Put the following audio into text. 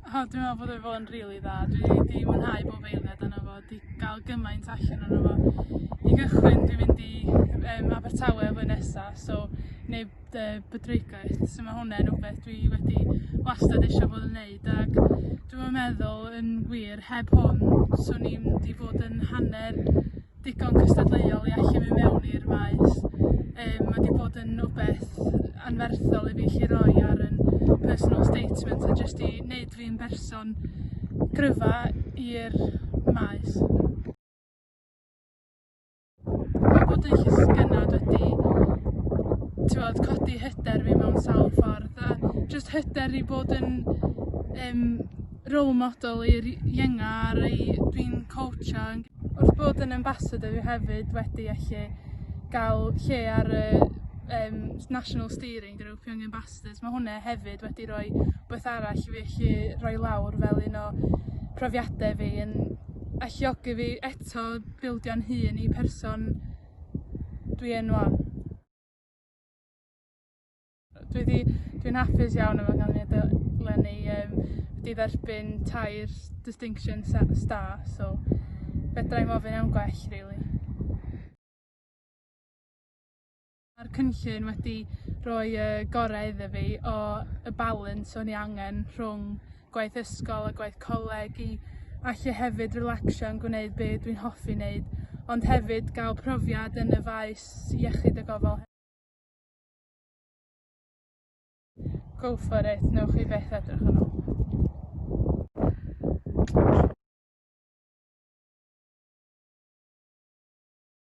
O dwi'n meddwl bod o 'di bod yn rili dda. Dwi 'di mwynhau bob eiliad ono fo, 'di ga'l gymaint allan ono fo. I gychwyn dwi'n mynd i yym Abertawe flwyddyn nesa, so neud yy bydwreigiaeth, so ma' hwnna'n wbeth dwi wedi wastad isio bod yn neud ag dwi'm yn meddwl yn wir heb hwn 'swn i'm 'di bod yn hanner digon cystadleuol i allu mynd mewn i'r maes. Yym ma' 'di bod yn wbeth anferthol i fi 'llu roi ar 'yn personal statement a jyst i neud fi'n berson gryfa i'r maes. Ma' bod yn llysgennad wedi t'wod codi hyder fi mewn sawl ffordd a jyst hyder i bod yn yym role model i'r ienga a'r rei dwi'n coatsio. Wrth bod yn ambassador dwi hefyd wedi allu ga'l lle ar y yym National Steering Group Young Ambassadors. Ma' hwnna hefyd wedi roi wbeth arall i fi allu roi lawr fel un o profiade fi yn alluogi fi eto bildio'n hun i person dwi yn ŵan. Dwi 'di, dwi'n hapus iawn efo canlyniada leni yym wedi dderbyn tair distinction se- star so fedrai'm ofyn am gwell rili. Ma'r cynllun wedi rhoi y gore iddo fi o y balance o'n i angen rhwng gwaith ysgol a gwaith coleg i allu hefyd relaxio yn gwneud be' dwi'n hoffi neud, ond hefyd ga'l profiad yn y faes iechyd a gofal. Go for it, newch chi byth edrych yn ôl.